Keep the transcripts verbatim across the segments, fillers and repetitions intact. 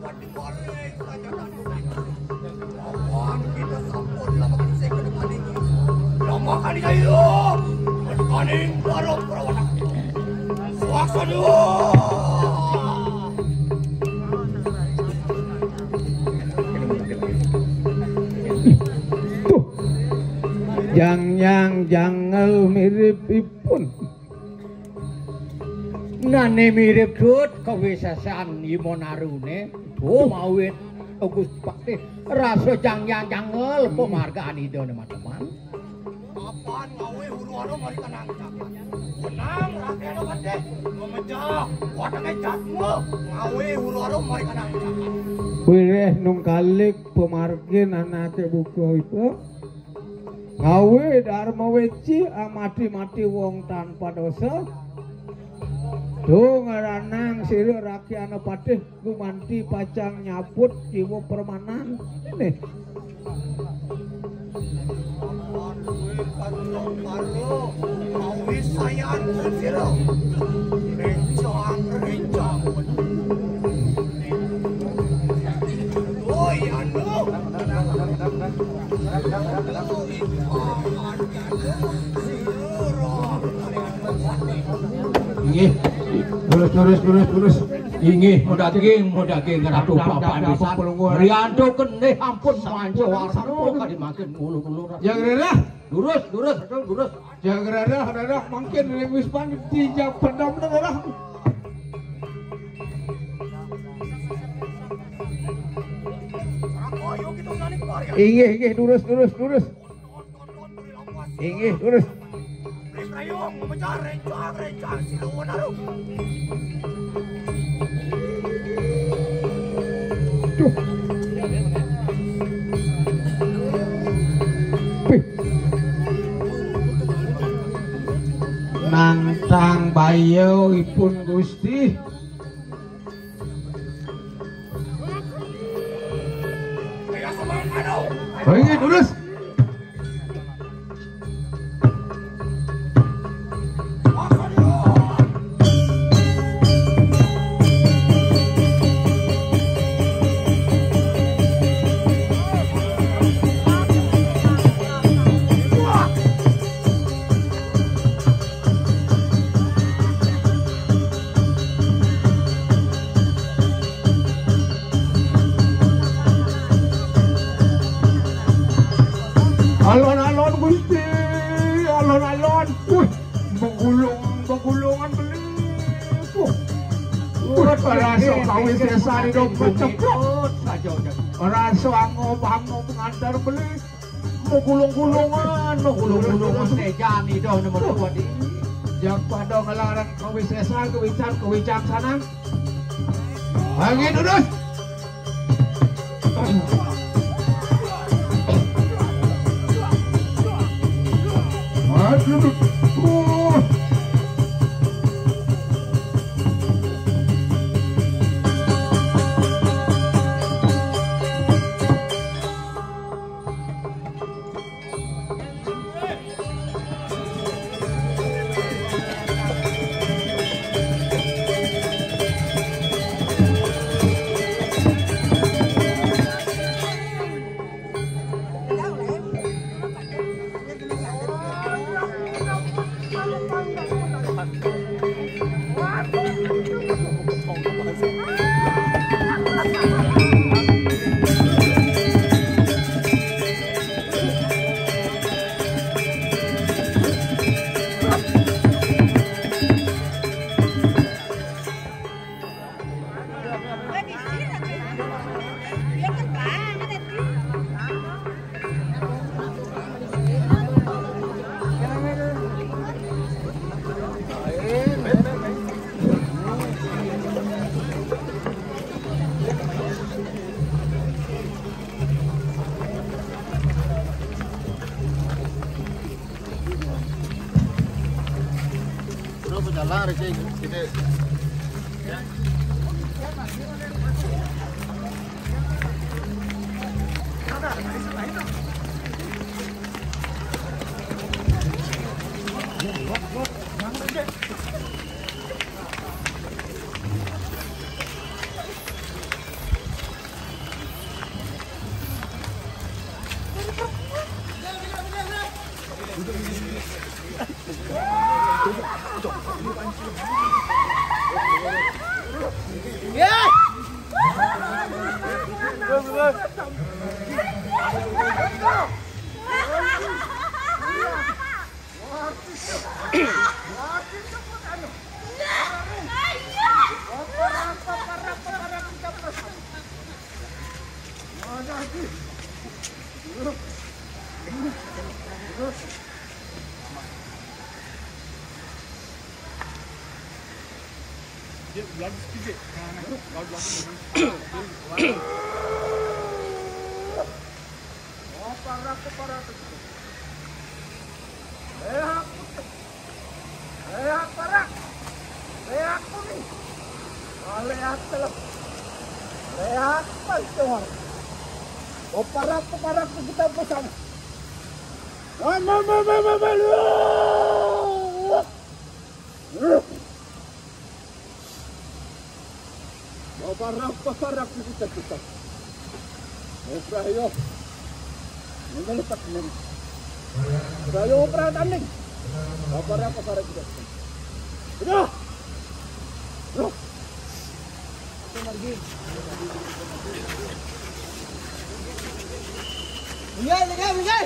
Awan kita sampun lama kali saya kena kali. Lama kali saya. Kena kali baru perawatan. Suaksa dulu. Tuh. Jang-jang jangel mirip ipun. Nane mirip dut kawisesan imonarune. Tuh mawit Gusti Patih rasa jang-jang jangel pamargan idane mateman. Papan ngawe huru-hara mari kanang capat. Menang rakyat Patih memecah watake jatmu ngawe huru-hara mari kanang capat. Wiréh nungkalik pamargin anake buka iku. Ngawe Dharma Weci amati-mati wong tanpa dosa. Tuh ngaranang sira rakyana Patih gumanti pacang nyabut jiwa permanan. Nih. Inggih. Terus, terus, terus, terus. Inggih, mau daging, mau daging, Ratu Papan Desa. Rianto kendih ampun manca warna kadi mangkin ulun-ulun. Jang Rerah. Lurus, lurus, lurus. Jang Rerah, Rerah mangkin ring wispan dijak pendam Rerah. Inggih, inggih, lurus, lurus, lurus. Inggih, lurus. Rayung, memejar, rencang, rencang, siluwun aru. Duh. Wih. Nantang bayaipun Gusti. Ayo, semangat, aduh. Ayo, lurus. Alon-alon Gusti, alon-alon. Wih, begulung, begulungan beli. Wih. Wih, rasa kawisésan dong keceprot. Rasa angob-angob ngantar beli. Mau gulung-gulungan, mau gulung-gulungan. Tejan itu nomor dua di. Yang pada ngelarang kawisésan, kawican, kawican sana. Angin udah. Aduh. Terus berjalan, Riki. Sini. Rehat, rehat parak, rehat kuning, rehat telep, rehat pancuan. Parak, parak kita bersama. Parak, parak kita kita. Operasi yo. Ini lepas ini. Saya operasi tanding. Parak, parak kita. Sudah. Sudah. Minggir, minggir, minggir.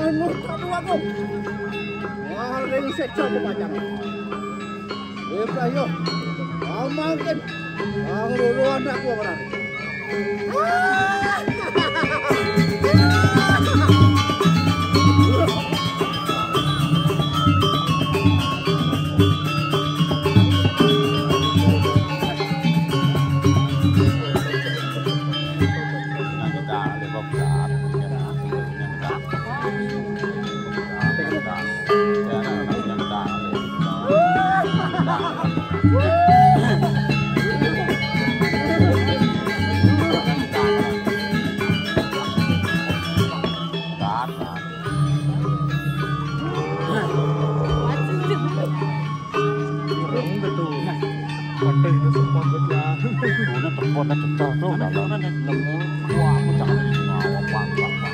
Anu, aduh, aduh. Wah, ringsek saja pacang. Wis, ayo. Amangkin. Ang luluan aku, orang. Buat cecah tuh, nemu. Wah, aku jangan ngawa, wah, wah, wah.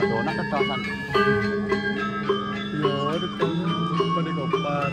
Aduh, nak cecah san. Ya, ada kan pada gopar.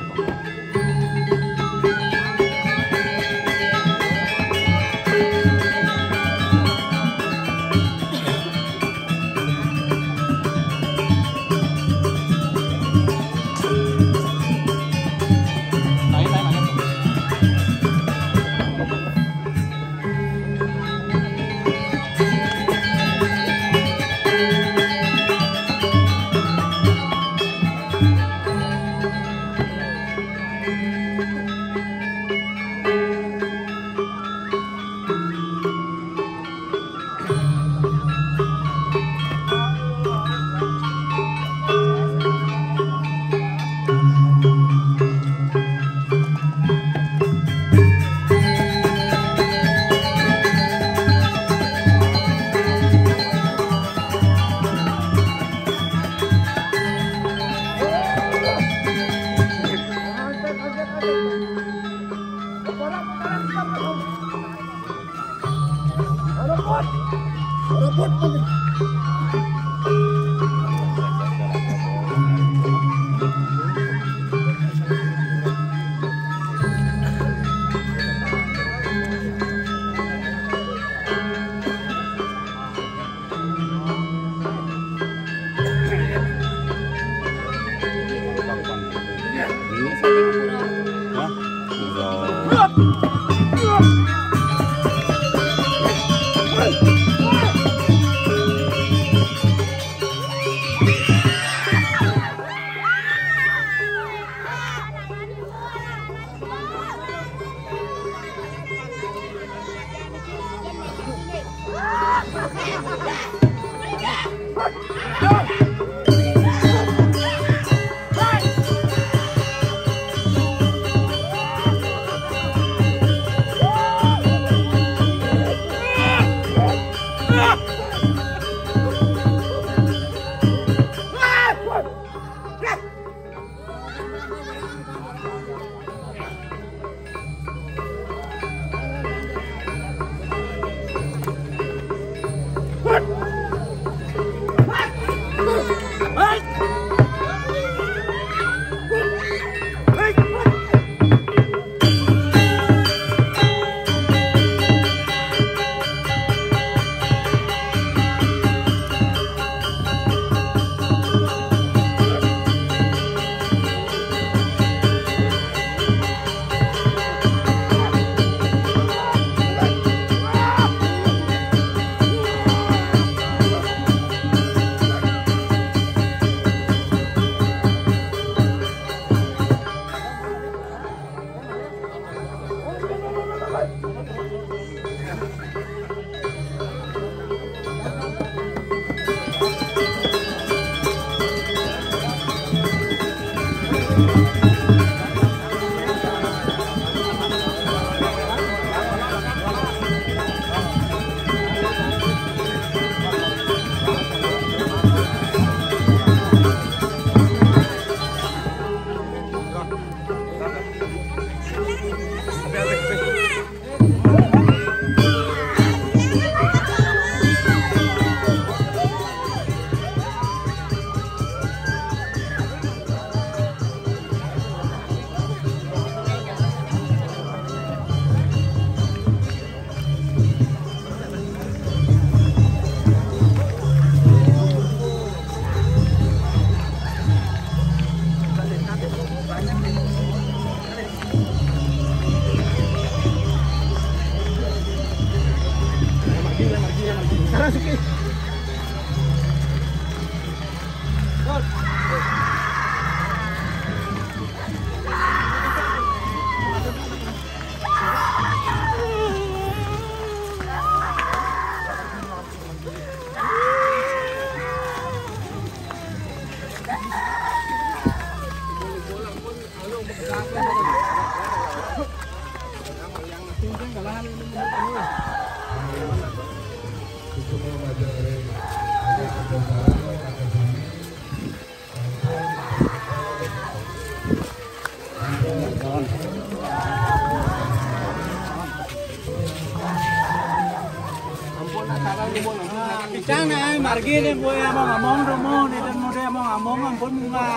Lagi ni, boy, among, among, among, ni, dan mode among, among, ampun, bunga.